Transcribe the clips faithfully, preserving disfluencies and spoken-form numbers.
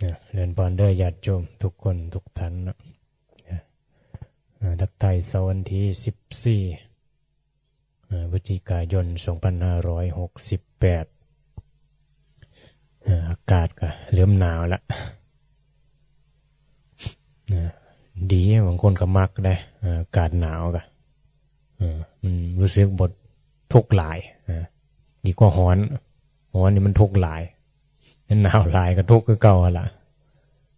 นะ เจริญพรเด้อญาติโยมทุกคนทุกท่านเนาะ นะ เอ่อ ทักทายเช้าวันที่สิบสี่ เอ่อ พฤศจิกายน สองพันห้าร้อยหกสิบแปด เอ่อ อากาศก็เริ่มหนาวละ นะ ดี บางคนก็มักได้ เอ่อ อากาศหนาวก็ เออ มันรู้สึกบ่ทุกข์หลาย เออ ดีกว่าร้อน ร้อนนี่มันทุกข์หลาย หนาวหลายก็ทุกข์คือเก่าหั่นล่ะ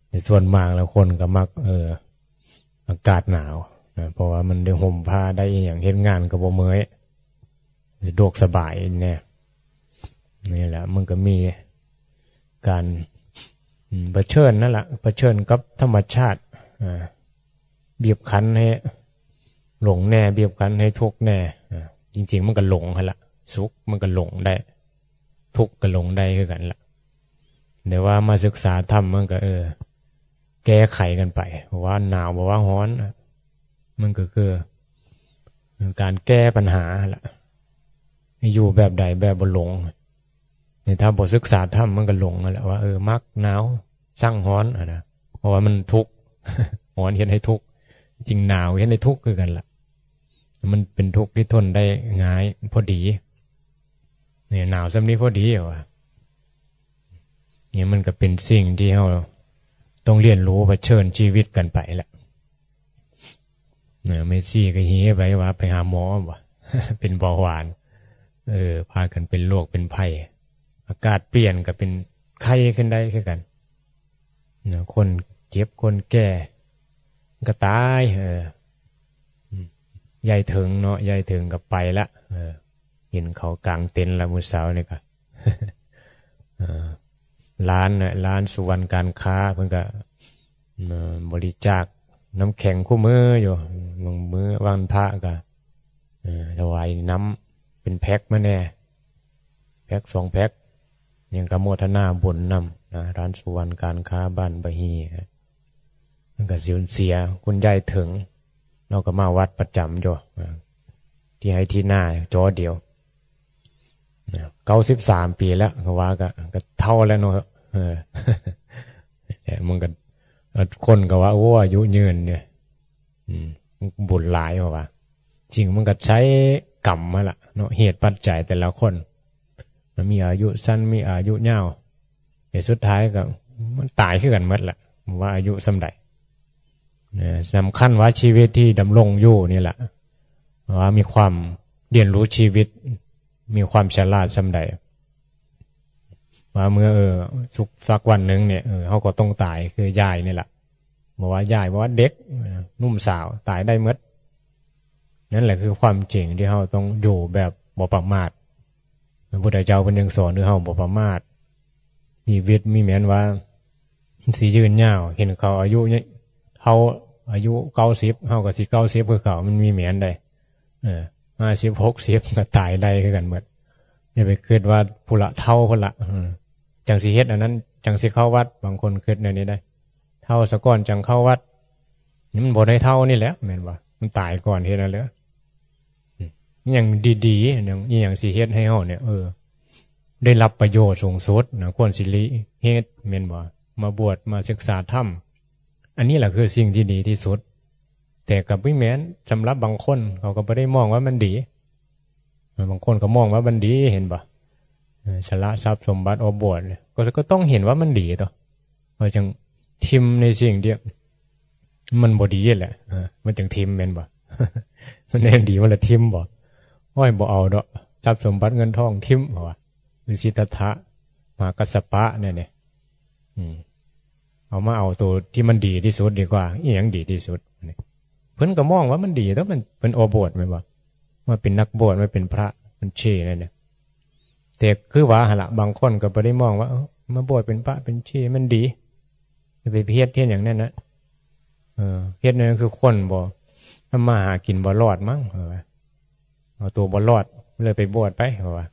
แต่ส่วนมากแล้วคนก็มัก เออ อากาศหนาวนะ เพราะว่ามันได้ห่มผ้าได้อิหยัง เฮ็ดงานก็บ่เมื่อย สะดวกสบายแน่ นี่แหละ มันก็มีการ อืม เผชิญนั่นล่ะ เผชิญกับธรรมชาติ อ่า บีบคั้นให้หลงแน่ บีบคั้นให้ทุกข์แน่ อ่า จริงๆ มันก็หลงหั่นล่ะ สุขมันก็หลงได้ ทุกข์ก็หลงได้คือกันล่ะ แต่ว่ามาศึกษาธรรมมันก็ เออ แก้ไขกันไป บ่ว่าหนาว บ่ว่าร้อน มันก็คือการแก้ปัญหาหั่นล่ะ อยู่แบบใดแบบบ่หลง นี่ถ้าบ่ศึกษาธรรมมันก็หลงหั่นแหละว่า เออ มักหนาว ซังร้อนอะนะ เพราะว่ามันทุกข์ ร้อนเฮ็ดให้ทุกข์ จริงหนาวเฮ็ดให้ทุกข์คือกันล่ะ มันเป็นทุกข์ที่ทนได้ง่าย พอดี เนี่ย หนาวส่ำนี้พอดีอะว่า เนี่ย มันก็เป็นสิ่งที่เราต้องเรียนรู้เผชิญชีวิตกันไปแหละ นะ แม่ชีก็เฮไปว่าไปหาหมอบ่ เป็นเบาหวาน เออ พากันเป็นโรคเป็นภัย อากาศเปลี่ยนก็เป็นไข้ขึ้นได้คือกัน นะ คนเจ็บคนแก่ก็ตาย เออ อืม ยายเถิงเนาะ ยายเถิงก็ไปละ เออ เห็นเขากางเต็นท์ละมื้อเช้านี่ก็ เออ ร้านน่ะ ร้านสุวรรณการค้า เพิ่นก็ เอ่อ บริจาคน้ำแข็งคู่มื้ออยู่ บางมื้อวันพระก็ เอ่อ ถวายน้ำเป็นแพ็คมาแน่ แพ็คสองแพ็ค ยังก็โมทนาบุญนำนะ ร้านสุวรรณการค้าบ้านบะฮีนะ มันก็สูญเสียคุณยายเถิง เราก็มาวัดประจำอยู่นะ ที่ไฮ่ที่นาจอเดียวนะ เก้าสิบสามปีแล้ว ก็ว่าก็ ก็เฒ่าแล้วเนาะ เออ แต่มันก็ คนก็ว่า โอ้ อายุยืนเนี่ย อืม บุญหลาย เพราะว่า จริงมันก็ใช้กรรมหั่นล่ะเนาะ เหตุปัจจัยแต่ละคน มันมีอายุสั้น มีอายุยาว แต่สุดท้ายก็มันตายคือกันหมดแหละ ว่าอายุส่ำใด เอ่อ สำคัญว่าชีวิตที่ดำรงอยู่นี่แหละ ว่ามีความเรียนรู้ชีวิต มีความฉลาดส่ำใด ว่าเมื่อ เออ สุกสักวันหนึ่งเนี่ย เออ เราก็ต้องตายคือยายนี่แหละ บ่ว่ายาย บ่ว่าเด็ก เออ หนุ่มสาว ตายได้หมด นั่นแหละคือความจริงที่เราต้องอยู่แบบบ่ประมาท พระพุทธเจ้าเพิ่นยังสอนให้เราบ่ประมาท ชีวิตมีแม้นว่าสิยืนยาว เห็นเขาอายุเนี่ย เฒ่า อายุเก้าสิบ เราก็สิเก้าสิบคือเขา มันมีแม้นได้ เออ ห้าสิบ หกสิบ ก็ตายได้คือกันหมด อย่าไปคิดว่าพุ้นละเฒ่าพุ้นละ อืม จั่งสิเฮ็ดอันนั้น จั่งสิเข้าวัด บางคนคิดแนวนี้ได้ เฒ่าซะก่อนจั่งเข้าวัด นี่มันบ่ได้เฒ่านี่แหละ แม่นบ่ มันตายก่อนเฮ็ดนั่นแหละ อืม อิหยังดีๆ อิหยัง อิหยังสิเฮ็ดให้เฮาเนี่ย เออ ได้รับประโยชน์สูงสุดนะ ควรสิริเฮ็ด แม่นบ่ มาบวช มาศึกษาธรรม อันนี้แหละคือสิ่งที่ดีที่สุด แต่ก็บ่แม่น สำหรับบางคนเขาก็บ่ได้มองว่ามันดี บางคนก็มองว่ามันดี เห็นบ่ เออ สละทรัพย์สมบัติออกบวชเนี่ย ก็ ก็ต้องเห็นว่ามันดีตั๊ว ว่าจั่งถิ่มในสิ่งที่มันบ่ดีแหละ เออ มันจั่งถิ่มแม่นบ่ มันแน่นดี มันละถิ่มบ่ โอ้ย บ่เอาดอก ทรัพย์สมบัติเงินทองถิ่ม ว่า ฤๅษีทัตถะ มหากัสสปะเนี่ย เนี่ย อืม เอามาเอาตัวที่มันดีที่สุดดีกว่า อิหยังดีที่สุด เนี่ย เพิ่นก็มองว่ามันดีตั๊ว มัน เพิ่นออกบวชแม่นบ่ มาเป็นนักบวช มาเป็นพระ เป็นเชเนี่ย เนี่ย แต่คือว่าหั่นล่ะ บางคนก็บ่ได้มองว่า เออ มาบวชเป็นพระเป็นเชมันดี ไปเฮ็ด เฮ็ดหยังนั่นนะ เออ เฮ็ดนั่นคือคนบ่ทำมาหากินบ่รอดมั้ง เออ เอาตัวบ่รอด เลยไปบวชไป เออ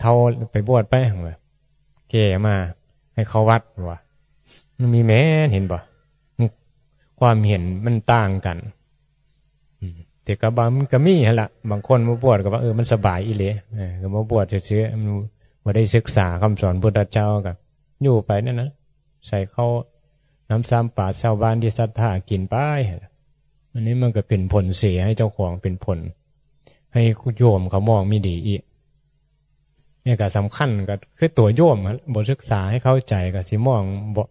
เฒ่าไปบวชไป เออ แก่มาให้เข้าวัด เออ มันมีแม่น เห็นบ่ ความเห็นมันต่างกัน อืม แต่ก็บาง มันก็มีหั่นล่ะ บางคนมาบวชก็ว่า เออ มันสบายอีหลี เออ ก็มาบวชซื่อๆ มันบ่ได้ศึกษาคำสอนพุทธเจ้า ก็อยู่ไปนั่นนะ ใส่ข้าวน้ำซ้ำปลาชาวบ้านที่ศรัทธากินไป อันนี้มันก็เป็นผลเสียให้เจ้าของ เป็นผลให้โยมเขามองไม่ดีอีก เนี่ยก็สำคัญก็คือตัวโยมหั่นบ่ศึกษาให้เข้าใจก็สิมองบ่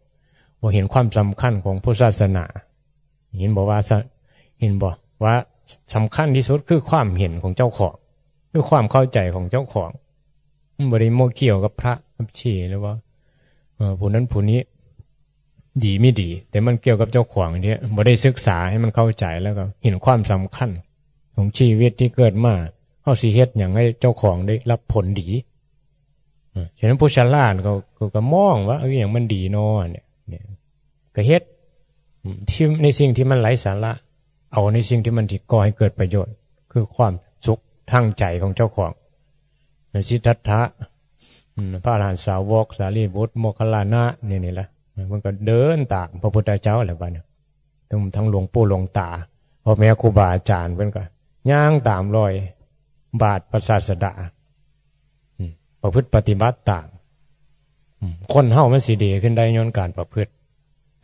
บ่เห็นความสำคัญของพุทธศาสนา เห็นบ่ว่าสะ เห็นบ่ว่าสำคัญที่สุดคือความเห็นของเจ้าของ คือความเข้าใจของเจ้าของ มันบ่ได้มาเกี่ยวกับพระกับชีหรือว่า เอ่อ ผู้นั้นผู้นี้ ดีไม่ดี แต่มันเกี่ยวกับเจ้าของเนี่ยบ่ได้ศึกษาให้มันเข้าใจแล้วก็เห็นความสำคัญของชีวิตที่เกิดมา เฮาสิเฮ็ดหยังให้เจ้าของได้รับผลดี เออ ฉะนั้นผู้ฉลาดก็ ก็ ก็มองว่า เอ้ย หยังมันดีน้อเนี่ย เนี่ย ก็เฮ็ด อืม ที่ ในสิ่งที่มันไร้สาระ เอาในสิ่งที่มันสิก่อให้เกิดประโยชน์ คือความสุขทางใจของเจ้าของ สิทธัตถะ อืม พระอรหันตสาวก สารีบุตร โมคคัลลานะ นี่ นี่แหละ มันก็เดินตามพระพุทธเจ้าแหละบัดนี้ ทั้ง ทั้งหลวงปู่หลวงตา พ่อแม่ครูบาอาจารย์เพิ่นก็ย่างตามรอยบาทพระศาสดา อืม ประพฤติปฏิบัติตาม อืม คนเฮามันสิดีขึ้นได้ย้อนการประพฤติ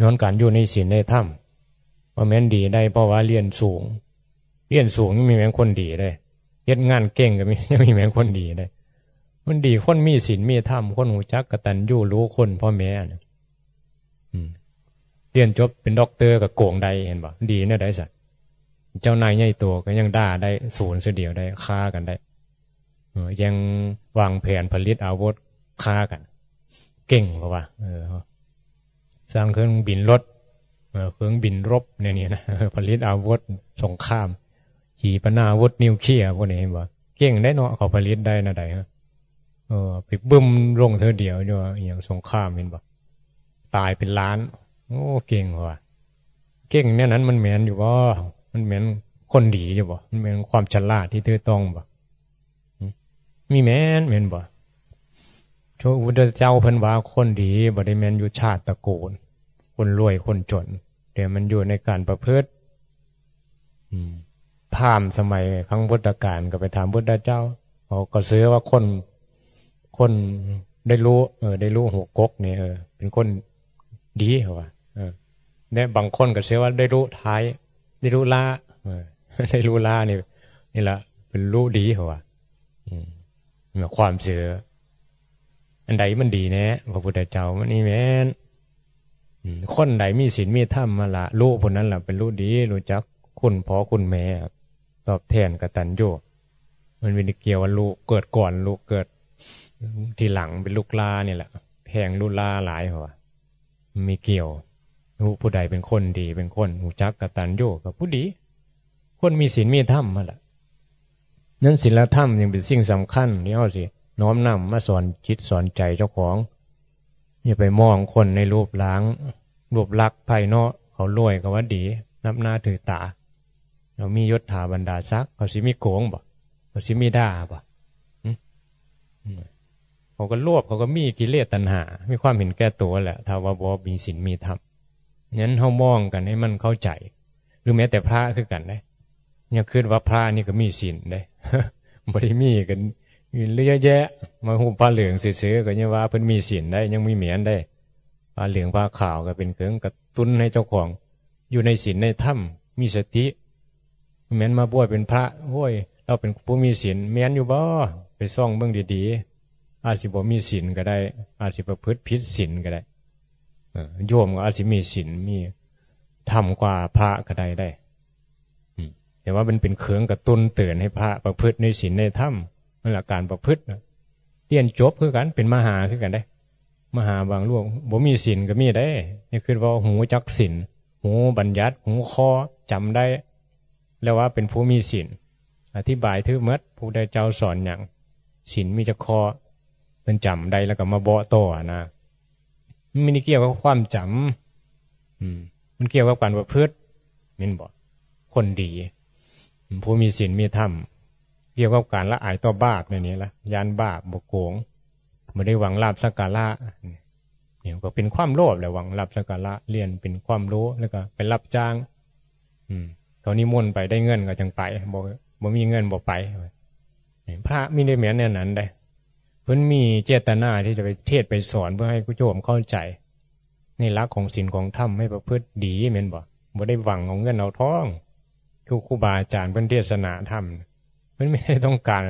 ย้อนการอยู่ในศีลในธรรม บ่แม่นดีได้เพราะว่าเรียนสูง เรียนสูงยังมีแม่นคนดีเด้ เฮ็ดงานเก่งก็มี ยังมีแม่นคนดีเด้ มันดีคนมีศีลมีธรรม คนรู้จักกตัญญูรู้คุณพ่อแม่น่ะ อืม เรียนจบเป็นด็อกเตอร์ก็โกงได้ เห็นบ่ ดีแนวใดซะ เจ้านายใหญ่โตก็ยังด่าได้ สูนเสียเดียวได้ ฆ่ากันได้ เออ ยังวางแผนผลิตอาวุธฆ่ากัน เก่ง เพราะว่า เออ สร้างเครื่องบินรบ เออ เครื่องบินรบเนี่ย นี่นะ ผลิตอาวุธสงคราม ขีปนาวุธนิวเคลียร์พวกนี้ เห็นบ่ เก่งได้เนาะ เขาผลิตได้แนวใดฮะ เออ ไปบึ้มลงเทื่อเดียวอยู่ อหย่างสงคราม เห็นบ่ ตายเป็นล้าน โอ้ เก่งว่ะ เก่งแนวนั้นมันแม่นอยู่บ่ มันแม่นคนดีอยู่บ่ มันแม่นความฉลาดที่ถูกต้องบ่ หึ มีแม่น แม่นบ่ พระพุทธเจ้าเพิ่นว่าคนดีบ่ได้แม่นอยู่ชาติตระกูล คนรวยคนจน แต่มันอยู่ในการประพฤติ อืม พราหมณ์สมัยครั้งพุทธกาลก็ไปถามพุทธเจ้า เขาก็เชื่อว่าคน คนได้รู้ เออ ได้รู้หัวกกนี่ เออ เป็นคนดี เขาว่า เออ และบางคนก็เชื่อว่าได้รู้ท้าย ได้รู้ล้า เออ ได้รู้ล้านี่ นี่ละ เป็นรู้ดี เขาว่า อืม ความเชื่อ อันใดมันดีแน่ พระพุทธเจ้า มันนี่แม่น อืม คนใดมีศีลมีธรรมมาละ รู้ผู้นั้นละเป็นรู้ดี รู้จักคุณพ่อคุณแม่ ตอบแทนกตัญญู มันบ่ได้เกี่ยวว่ารู้เกิดก่อน รู้เกิดทีหลัง เป็นลูกหล้านี่แหละ แพงลูกหล้าหลาย เขาว่า มันมีเกี่ยว รู้ผู้ใดเป็นคนดี เป็นคนรู้จักกตัญญู ก็ผู้ดี คนมีศีลมีธรรมนั่นแหละ นั้นศีลธรรมยังเป็นสิ่งสำคัญที่เฮาสิน้อมนำมาสอนจิตสอนใจเจ้าของ อย่าไปมองคนในรูปร่าง รูปลักษณ์ภายนอก เขารวยก็ว่าดี นับหน้าถือตา เขามียศถาบรรดาศักดิ์ เขาสิมีโกงบ่ เขาสิมีด่าบ่ หึ อืม เขาก็โลภ เขาก็มีกิเลสตัณหา มีความเห็นแก่ตัวแหละ ถ้าว่าบ่มีศีลมีธรรม ฉะนั้นเฮามองกันให้มันเข้าใจ หรือแม้แต่พระคือกันเด้ อย่าคิดว่าพระนี่ก็มีศีลเด้ บ่ได้มีกัน มีเยอะแยะ มาฮู้ผ้าเหลืองซื่อๆ ก็ยังว่าเพิ่นมีศีลได้ ยังมีแม่นได้ ผ้าเหลืองผ้าขาวก็เป็นเครื่องกระตุ้นให้เจ้าของ อยู่ในศีลในธรรม มีสติ แม่นมาบวชเป็นพระ โอ้ย เราเป็นผู้มีศีล แม่นอยู่บ่ ไปส่องเบิ่งดีๆ อาจสิบ่มีศีลก็ได้ อาจสิประพฤติผิดศีลก็ได้ เออ โยมก็อาจสิมีศีล มีธรรมกว่าพระก็ได้ได้ อืม แต่ว่ามันเป็นเครื่องกระตุ้นเตือนให้พระประพฤติในศีลในธรรม นั่นแหละการประพฤติน่ะ เรียนจบคือกัน เป็นมหาคือกันเด้ มหาบางรูปบ่มีศีลก็มีเด้ นี่คือว่าฮู้จักศีล ฮู้บัญญัติ ฮู้ข้อ จำได้ แล้วว่าเป็นผู้มีศีล อธิบายถืกหมด พระพุทธเจ้าสอนหยัง ศีลมีจักข้อ เพิ่นจำได้แล้วก็มาบอกต่อนะ มันไม่ได้เกี่ยวกับความจำ อืม มันเกี่ยวกับการประพฤติ แม่นบ่ คนดี ผู้มีศีลมีธรรม เกี่ยวกับการละอายต่อบาปเนี่ยนี่ละ ย้านบาป บ่โกง บ่ได้หวังลาภสักการะ เนี่ยก็เป็นความโลภแหละ หวังลาภสักการะ เรียนเป็นความรู้ แล้วก็ไปรับจ้าง อืม เขานิมนต์ไปได้เงินก็จั่งไป บ่ บ่มีเงินบ่ไป พระมีได้แม่นแนวนั้นเด้ เพิ่นมีเจตนาที่จะไปเทศน์ไปสอนเพื่อให้ผู้โยมเข้าใจ ในหลักของศีลของธรรม ให้ประพฤติดีแม่นบ่ บ่ได้หวังเอาเงินเอาทอง คือครูบาอาจารย์เพิ่นเทศนาธรรม เพิ่นไม่ได้ต้องการ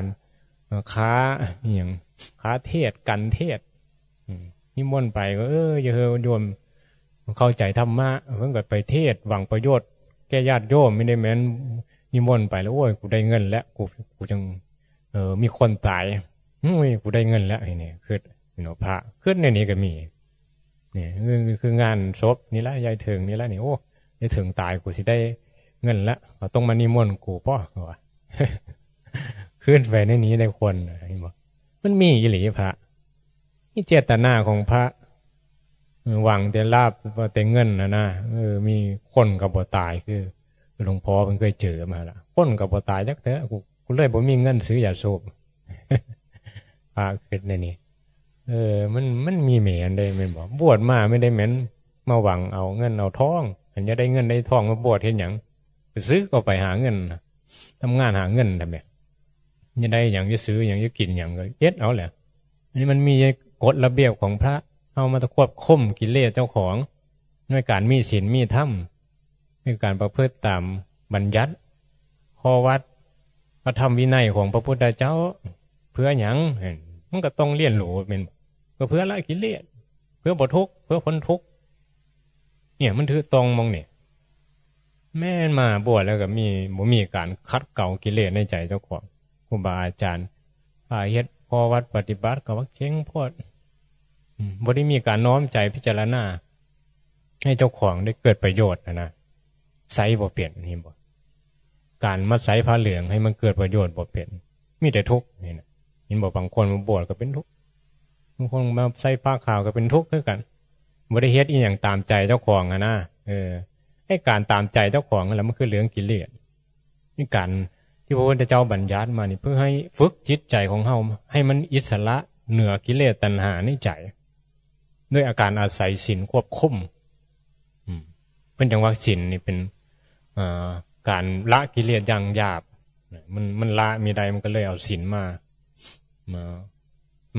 เอ่อ ค้าอหย่าง ค้าเทศน์ กันเทศน์ อืม นิมนต์ไปก็ เออ อย่าเฮอโยม เข้าใจธรรมะ เพิ่นก็ไปเทศน์หวังประโยชน์แก่ญาติโยม ไม่ได้แม่นนิมนต์ไปแล้ว โอ้ย กูได้เงินแล้ว กู กูจัง เออ มีคนตาย โอ้ย กูได้เงินแล้ว ไอ้นี่ คิดเนาะ พระ คิดในนี้ก็มี เนี่ย คือ คืองานศพนี่ละ ยายเถิงนี่ละนี่ โอ้ ยายเถิงตาย กูสิได้เงินละ เขาต้องมานิมนต์กูป้อ ว่า คิดไปในนี้ได้คน เห็นบ่ มันมีอีหลีพระ นี่เจตนาของพระ เออ หวังแต่ลาภ ว่าแต่เงินนะนะ เออ มีคนก็บ่ตาย คือ คือหลวงพ่อเพิ่นเคยเจอมาละ คนก็บ่ตายจักเทื่อ กู กูเลยบ่มีเงินซื้อยาสูบ พระคิดในนี้ เออ มัน มันมีแม่นได้แม่นบ่ บวชมาไม่ได้แม่นมาหวังเอาเงินเอาทอง คันอยากได้เงินได้ทองมาบวชเฮ็ดหยัง ไปซื้อก็ไปหาเงิน ทำงานหาเงินทำไม อยากได้หยัง อยากซื้อหยัง อยากกินหยังก็เฮ็ดเอาแหละ อันนี้มันมีกฎระเบียบของพระ เอามาควบคุมกิเลสเจ้าของ ด้วยการมีศีลมีธรรม ด้วยการประพฤติตามบัญญัติ ข้อวัด พระธรรมวินัยของพระพุทธเจ้า เพื่อหยัง มันก็ต้องเรียนรู้แม่น ก็เพื่อละกิเลส เพื่อบ่ทุกข์ เพื่อพ้นทุกข์ เนี่ย มันถือตรงมองเนี่ย แม่นมาบวชแล้วก็มี บ่มีการขัดเกลากิเลสในใจเจ้าของ ครูบาอาจารย์พาเฮ็ด ข้อวัดปฏิบัติก็ว่าเก่งโพด อืม บ่ได้มีการน้อมใจพิจารณา ให้เจ้าของได้เกิดประโยชน์นะนะ ใส่บ่เป็น เห็นบ่ การมาใส่ผ้าเหลืองให้มันเกิดประโยชน์บ่เป็น มีแต่ทุกข์นี่นะ เห็นบ่ บางคนมาบวชก็เป็นทุกข์ บางคนมาใส่ผ้าขาวก็เป็นทุกข์คือกัน บ่ได้เฮ็ดอีหยังตามใจเจ้าของอะนะ เออ ไอ้การตามใจเจ้าของนั่นแหละมันคือเรื่องกิเลส นี่การที่พระพุทธเจ้าบัญญัติมานี่ เพื่อให้ฝึกจิตใจของเฮาให้มันอิสระเหนือกิเลสตัณหาในใจ ด้วยอาการอาศัยศีลควบคุม อืม เพิ่นจังว่าศีลนี่เป็น เอ่อ การละกิเลสอย่างหยาบ มัน มันละไม่ได้ มันก็เลยเอาศีลมา มา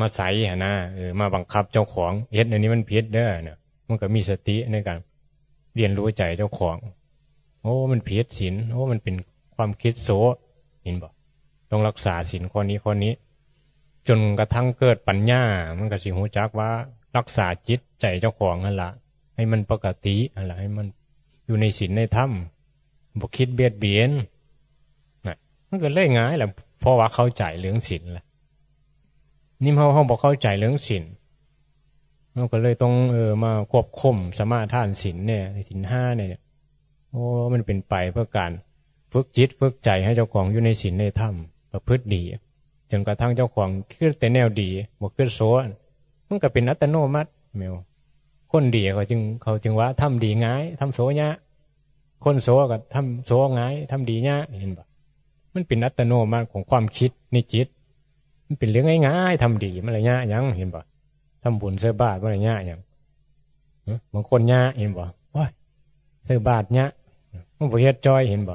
มาใส่หั้นนะ เออ มาบังคับเจ้าของ เฮ็ดอันนี้มันผิดเด้อเนี่ย มันก็มีสติในการเรียนรู้ใจเจ้าของ โอ้ มันผิดศีล โอ้ มันเป็นความคิดโส เห็นบ่ ต้องรักษาศีลข้อนี้ข้อนี้ จนกระทั่งเกิดปัญญา มันก็สิรู้จักว่ารักษาจิตใจเจ้าของนั่นละ ให้มันปกตินั่นละ ให้มันอยู่ในศีลในธรรม บ่คิดเบียดเบียน น่ะ มันก็เลยง่ายแหละ เพราะว่าเข้าใจเรื่องศีลแหละ นี่เฮา เฮาบ่เข้าใจเรื่องศีล เฮาก็เลยต้อง เออ มาควบคุมสมาทานศีลเนี่ย ศีลห้าเนี่ย โอ้ มันเป็นไปเพื่อการฝึกจิตฝึกใจให้เจ้าของอยู่ในศีลในธรรม ประพฤติดี จนกระทั่งเจ้าของคิดแต่แนวดี บ่คิดโส มันก็เป็นอัตโนมัติแม่นบ่ คนดีเขาจึง เขาจึงว่าทำดีง่าย ทำโสยาก คนโสก็ทำโสง่าย ทำดียาก เห็นบ่ มันเป็นอัตโนมัติของความคิดในจิต มันเป็นเรื่องง่ายๆ ทำดี มันละยากหยัง เห็นบ่ ทำบุญใส่บาตร มันละยากหยัง เอ้อ บางคนยาก เห็นบ่ โอ้ย ใส่บาตรยาก มันบ่เฮ็ดจ่อย เห็นบ่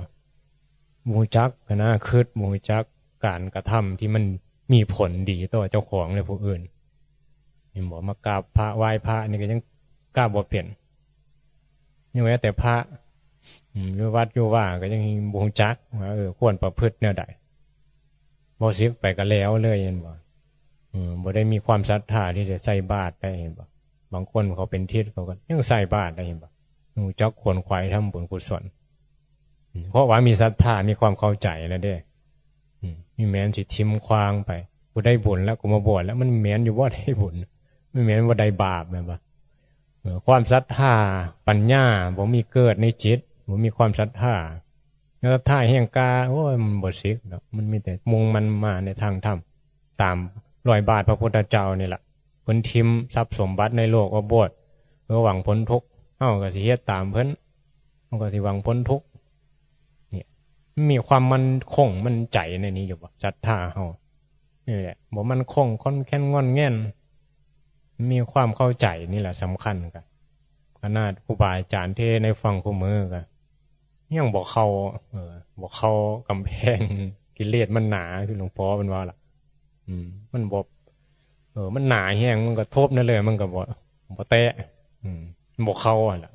บ่รู้จักหั้นนะ คิด บ่รู้จักการกระทำที่มันมีผลดีต่อเจ้าของและผู้อื่น เห็นบ่ มากราบพระไหว้พระนี่ก็ยังกราบบ่เป็น ยังว่าแต่พระ อืม อยู่วัดอยู่ว่าก็ยังบ่รู้จักว่า เออ ควรประพฤติแนวใด บ่สึกไปก็แล้วเลย เห็นบ่ เออ บ่ได้มีความศรัทธาที่จะใส่บาตรได้ เห็นบ่ บางคนเขาเป็นทิศเขาก็ยังใส่บาตรได้ เห็นบ่ รู้จักขวนขวายทำบุญกุศล อืม เพราะว่ามีศรัทธา มีความเข้าใจแล้วเด้ อืม มีแม้นสิทิ่มขว้างไป กูได้บุญแล้ว กูมาบวชแล้ว มันแม้นอยู่บ่ได้บุญ มันแม้นบ่ได้บาป แม่นบ่ เออ ความศรัทธา ปัญญา บ่มีเกิดในจิต บ่มีความศรัทธา ศรัทธาแห่งกล้า โอ้ย มันบ่สึกดอก มันมีแต่มุ่งมั่นมาในทางธรรม ตามรอยบาทพระพุทธเจ้านี่ล่ะ เพิ่นทิ่มทรัพย์สมบัติในโลกว่าบวช เพื่อหวังพ้นทุกข์ เฮาก็สิเฮ็ดตามเพิ่น เฮาก็สิหวังพ้นทุกข์ เนี่ย มีความมั่นคงมั่นใจในนี้อยู่บ่ ศรัทธาเฮา นี่แหละ บ่มั่นคง คลอนแคลนง่อนแง่น มีความเข้าใจนี่แหละสำคัญกะ ขนาดครูบาอาจารย์เทศน์ให้ฟังคู่มื้อกะ ยังบ่เข้า เออ บ่เข้ากำแพง กิเลสมันหนา คือหลวงพ่อเพิ่นว่าล่ะ อืม มันบ่ เออ มันหนาแฮง มันกระทบนั่นเลย มันก็บ่ บ่แตะ อืม บ่เข้าหั่นล่ะ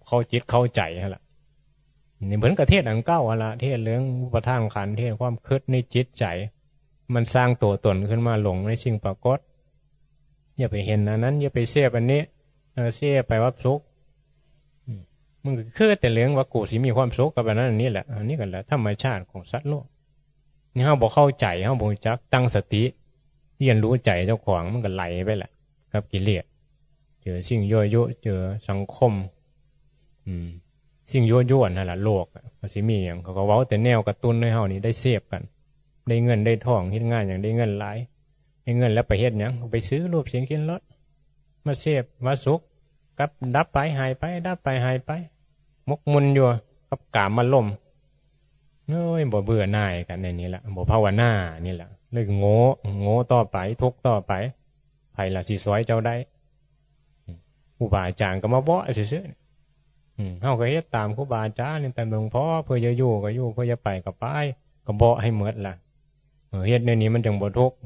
เข้าจิตเข้าใจหั่นล่ะ นี่เพิ่นก็เทศน์อันเก่าหั่นล่ะ เทศน์เรื่องอุปาทานขันธ์ เทศน์ความคิดในจิตใจ มันสร้างตัวตนขึ้นมาหลงในสิ่งปรากฏ อย่าไปเห็นอันนั้น อย่าไปเสพอันนี้ เออ เสพไปว่าสุข อืม มันก็คือแต่เรื่องว่ากูสิมีความสุขกับอันนั้นอันนี้แหละ อันนี้ก็แหละธรรมชาติของสัตว์โลก นี่เฮาบ่เข้าใจ เฮาบ่รู้จักตั้งสติ เรียนรู้ใจเจ้าของ มันก็ไหลไปแหละ กับกิเลส เจอสิ่งยั่วยุ เจอสังคม อืม สิ่งยั่วยวนนั่นล่ะ โลกอะ มันสิมีหยัง เขาก็เว้าแต่แนวกระตุ้นให้เฮานี่ได้เสพกัน ได้เงินได้ทอง เฮ็ดงานหยังได้เงินหลาย ได้เงินแล้วไปเฮ็ดหยัง ไปซื้อรูปเสียงกลิ่นรส มาเสพ มาสุข กับดับไปหายไป ดับไปหายไป หมกมุ่นอยู่กับกามารมณ์ โอ้ย บ่เบื่อหน่ายกันในนี้ละ บ่ภาวนานี่ละ เลยโง่ โง่ต่อไป ทุกข์ต่อไป ไผล่ะสิซอยเจ้าได้ ครูบาอาจารย์ก็มาเบาะซื่อๆ อืม เฮาก็เฮ็ดตามครูบาอาจารย์นี่ ตามหลวงพ่อ เพื่อจะอยู่ก็อยู่ เพื่อจะไปก็ไป ก็เบาะให้หมดล่ะ เออ เฮ็ดแนวนี้มันจังบ่ทุกข์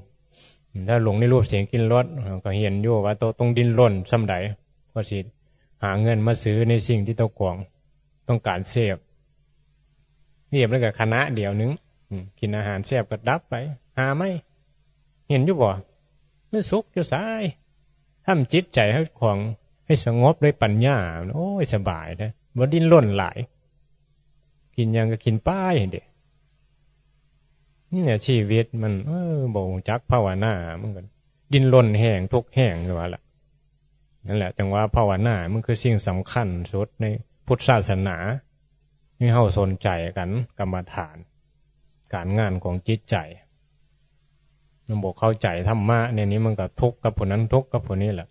อืม ถ้าหลงในรูปเสียงกลิ่นรส เออ ก็เห็นอยู่ว่าโตต้องดิ้นรนส่ำใด ก็สิหาเงินมาซื้อในสิ่งที่เจ้าของต้องการเสพ เสพแล้วก็ขณะเดียวหนึ่ง อืม กินอาหารแซ่บก็ดับไป หาใหม่ เห็นอยู่บ่ มันสุขอยู่ไส ทำจิตใจให้ของ ให้สงบด้วยปัญญา โอ้ย สบายนะ บ่ดิ้นรนหลาย กินหยังก็กินไปเด้ นี่แหละชีวิตมัน เออ บ่รู้จักภาวนา มันก็ดิ้นรนแฮง ทุกข์แฮงอยู่ว่าล่ะ นั่นแหละ จังว่าภาวนา มันคือสิ่งสำคัญสุดในพุทธศาสนา นี่เฮาสนใจกัน กรรมฐาน การงานของจิตใจ มันบ่เข้าใจธรรมะเนี่ย นี่มันก็ทุกข์กับผู้นั้น ทุกข์กับผู้นี้แหละ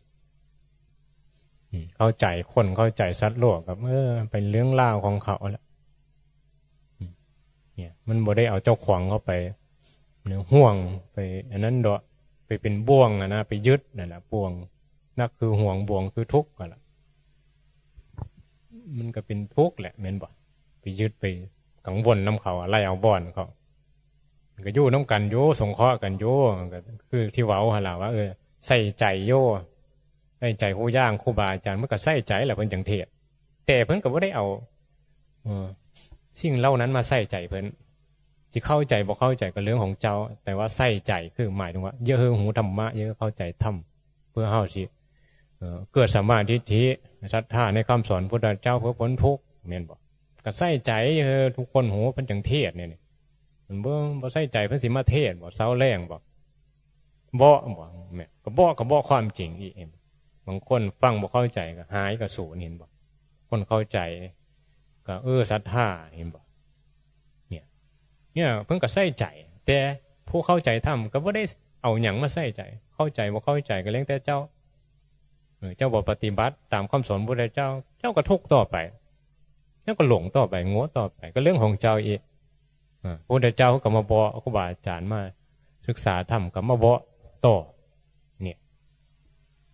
อืม เข้าใจคน เข้าใจสัตว์โลกกับ เออ เป็นเรื่องราวของเขาแหละ อืม เนี่ย มันบ่ได้เอาเจ้าของเข้าไปในห่วง ไปอันนั้นดอก ไปเป็นบ่วงอะนะ ไปยึดนั่นแหละ บ่วง นักคือห่วง บ่วงคือทุกข์นั่นแหละ มันก็เป็นทุกข์แหละ แม่นบ่ ไปยึดไปกังวลนำเขา อะไรเอาบ่อนเขา ก็อยู่นำกันอยู่ สงเคราะห์กันอยู่ ก็คือที่เว้าหั่นล่ะว่า เออ ใส่ใจอยู่ ใส่ใจฮู้ย่างครูบาอาจารย์ มันก็ใส่ใจแหละ เพิ่นจังเทศน์ แต่เพิ่นก็บ่ได้เอา เออ สิ่งเหล่านั้นมาใส่ใจเพิ่น สิเข้าใจบ่เข้าใจก็เรื่องของเจ้า แต่ว่าใส่ใจคือหมายถึงว่า อย่าเฮอหูธรรมะ อย่าเข้าใจธรรม เพื่อเฮาสิ เอ่อ เกิดสัมมาทิฏฐิ ศรัทธาในคำสอนพุทธเจ้า เพื่อพ้นทุกข์ แม่นบ่ ก็ใส่ใจ เออ ทุกคนหูเพิ่นจังเทศน์เนี่ยนี่ มันบ่ บ่ใส่ใจเพิ่นสิมาเทศน์บ่ เซาแรงบ่ เบาะบ่ แม่น ก็เบาะ ก็เบาะความจริงอีก บางคนฟังบ่เข้าใจก็หายก็สูญ เห็นบ่ คนเข้าใจก็ เออ ศรัทธา เห็นบ่ เนี่ย เนี่ย เพิ่นก็ใส่ใจ แต่ผู้เข้าใจธรรมก็บ่ได้เอาหยังมาใส่ใจ เข้าใจบ่เข้าใจก็แล้วแต่เจ้า เออ เจ้าบ่ปฏิบัติตามคำสอนพระพุทธเจ้า เจ้าก็ทุกข์ต่อไป เจ้าก็หลงต่อไป โง่ต่อไป ก็เรื่องของเจ้าอีก อ่า พระพุทธเจ้าก็มาเบาะ ครูบาอาจารย์มาศึกษาธรรมก็มาเบาะต่อ เนี่ย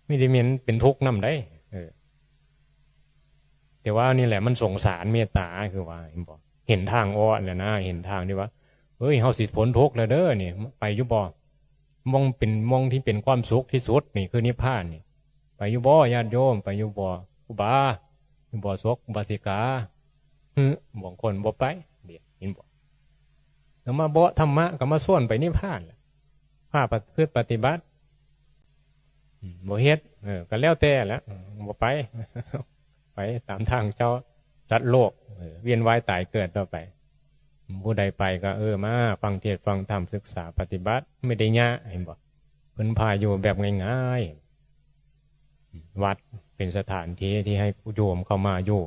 มีแต่มีเป็นทุกข์นำได้ เออ แต่ว่านี่แหละมันสงสารเมตตา คือว่า เห็นบ่ เห็นทางออกแล้วนะ เห็นทางที่ว่า เฮ้ย เฮาสิพ้นทุกข์แล้วเด้อ นี่ ไปอยู่บ่ มองเป็น มองที่เป็นความสุขที่สุดนี่คือนิพพานนี่ ไปอยู่บ่ ญาติโยม ไปอยู่บ่ ครูบา อยู่บ่ ศก อุบาสิกา หึ บางคนบ่ไป เดี๋ยว เห็นบ่ แล้วมาเบาะธรรมะก็มาชวนไปนิพพานแหละ พาประพฤติปฏิบัติ อืม บ่เฮ็ด เออ ก็แล้วแต่แหละ อืม บ่ไป ไปตามทางเจ้าสัตว์โลก เออ เวียนว่ายตายเกิดต่อไป ผู้ใดไปก็ เออ มาฟังเทศน์ฟังธรรม ศึกษาปฏิบัติ ไม่ได้ยาก เห็นบ่ เพิ่นพาอยู่แบบง่ายๆ วัดเป็นสถานที่ที่ให้ผู้โยมเข้ามาอยู่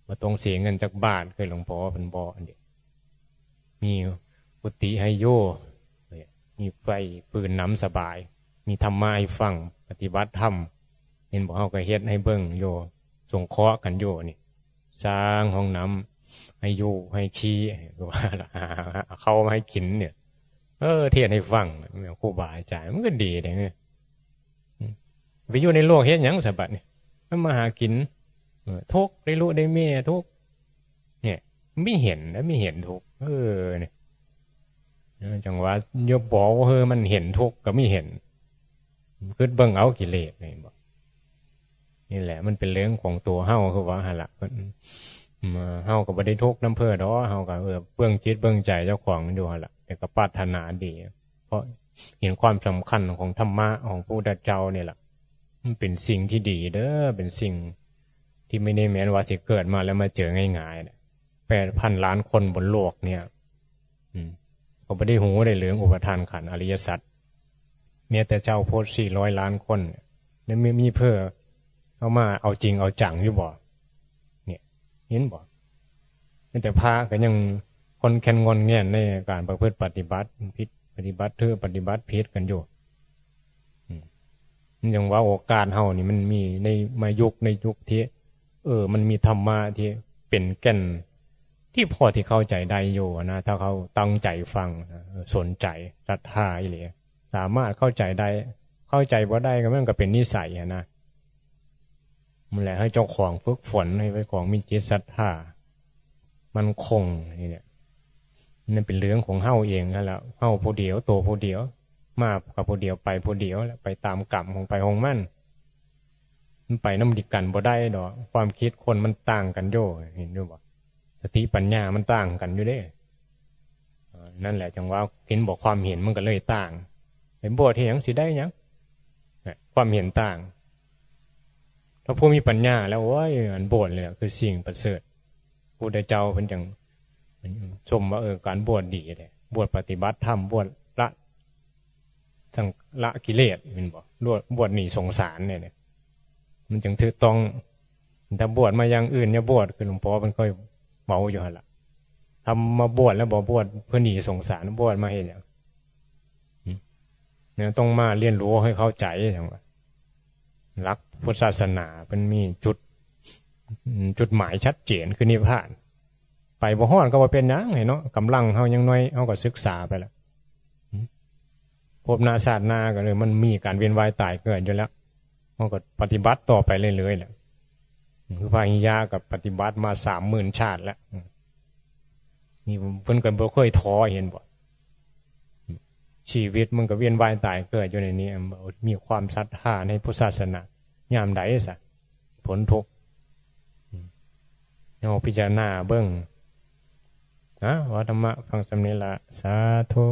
บ่ต้องเสียเงินจักบาท คือหลวงพ่อเพิ่นบอกอันนี้ มีกุฏิให้อยู่ มีไฟฟืนน้ำสบาย มีธรรมะให้ฟัง ปฏิบัติธรรม เห็นบ่ เฮาก็เฮ็ดให้เบิ่งอยู่ สงเคราะห์กันอยู่นี่ สร้างห้องน้ำให้อยู่ให้ขี้ คือว่าล่ะ เอาเข้ามาให้กินเนี่ย เออ เทศน์ให้ฟัง ครูบาอาจารย์ มันก็ดีเด้ ไปอยู่ในโลกเฮ็ดหยังซะบัดนี่ มันมาหากิน เออ ทุกข์ ได้ลูกได้เมียทุกข์ เนี่ย ไม่เห็นนะ ไม่เห็นทุกข์ เออ เนี่ย เออ จังว่าอย่าบอกว่า เออ มันเห็นทุกข์ก็ไม่เห็น คิดเบิ่งเอากิเลส เห็นบ่ เ นี่แหละมันเป็นเรื่องของตัวเฮา คือว่าหั่นล่ะ เพิ่น อืม เฮาก็บ่ได้ทุกข์นำเพิ่นดอก เฮาก็ เออ เบิ่งจิตเบิ่งใจเจ้าของอยู่หั่นล่ะ แต่ก็ปรารถนาดี เพราะเห็นความสำคัญของธรรมะของพระพุทธเจ้านี่ล่ะ มันเป็นสิ่งที่ดีเด้อ เป็นสิ่งที่ไม่ได้แม่นว่าสิเกิดมาแล้วมาเจอง่ายๆนะ แปดพันล้านคนบนโลกเนี่ย อืม ก็บ่ได้ฮู้ได้เรื่องอุปาทานขันธ์อริยสัจ แม้แต่ชาวพุทธสี่ร้อยล้านคนเนี่ย ยังมี มีเพิ่นเอามาเอาจริงเอาจังอยู่บ่ เนี่ย เห็นบ่ แม้แต่พระก็ยังคลอนแคลนงอนแง่นในการประพฤติปฏิบัติผิด ปฏิบัติถือ ปฏิบัติผิดกันอยู่ อืม มันจั่งว่าโอกาสเฮานี่มันมีใน มายุค ในยุคที่ เออ มันมีธรรมะที่เป็นแก่น ที่พอที่เข้าใจได้อยู่นะ ถ้าเขาตั้งใจฟังนะ เออ สนใจ ศรัทธาอีหลี สามารถเข้าใจได้ เข้าใจบ่ได้ก็มันก็เป็นนิสัยอะนะ นั่นแหละ ให้เจ้าของฝึกฝน ให้เจ้าของมีจิตศรัทธามั่นคงนี่แหละ นั่นเป็นเรื่องของเฮาเองนั่นแหละ เฮาผู้เดียว ตัวผู้เดียว มากับผู้เดียว ไปผู้เดียวแหละ ไปตามกรรมของไผของมัน มันไปนำกันบ่ได้ดอก ความคิดคนมันต่างกันอยู่ เห็นอยู่บ่ สติปัญญามันต่างกันอยู่เด้ เอ่อ นั่นแหละจั่งว่าเห็นบ่ ความเห็นมันก็เลยต่าง ไปบวชเฮ็ดหยัง สิได้หยัง นะ ความเห็นต่าง ถ้าผู้มีปัญญาแล้ว โอ้ย อันบวชนี่แหละคือสิ่งประเสริฐ พุทธเจ้าเพิ่นจั่งชมว่า เออ การบวชดีแท้ บวชปฏิบัติธรรม บวชละ สัง ละกิเลส แม่นบ่ บวช บวชหนีสงสารเนี่ย เนี่ย มันจั่งถูกต้อง ถ้าบวชมาอย่างอื่น อย่าบวช คือหลวงพ่อเพิ่นเคยเว้าอยู่หั่นล่ะ ถ้ามาบวชแล้วบ่บวชเพื่อหนีสงสาร บวชมาเฮ็ดหยัง หึ เนี่ย ต้องมาเรียนรู้ให้เข้าใจ จั่งว่า หลักพุทธศาสนาเพิ่นมีจุด จุดหมายชัดเจน คือนิพพาน ไปบ่ฮอดก็บ่เป็นหยังเนาะ กำลังเฮายังน้อย เฮาก็ศึกษาไปละ หึ ภพหน้าชาติหน้าก็เลย มันมีการเวียนว่ายตายเกิดอยู่แล้ว เฮาก็ปฏิบัติต่อไปเรื่อยๆแหละ คือพระอริยะก็ปฏิบัติมาสามหมื่นชาติแล้ว นี่เพิ่นก็บ่เคยท้อ เห็นบ่ ชีวิตมันก็เวียนว่ายตายเกิดอยู่ในนี้ มีความศรัทธาในพุทธศาสนา ยามใดซะ พ้นทุกข์ เฮาพิจารณาเบิ่ง นะ ว่าธรรมะฟังส่ำนี้ละ สาธุ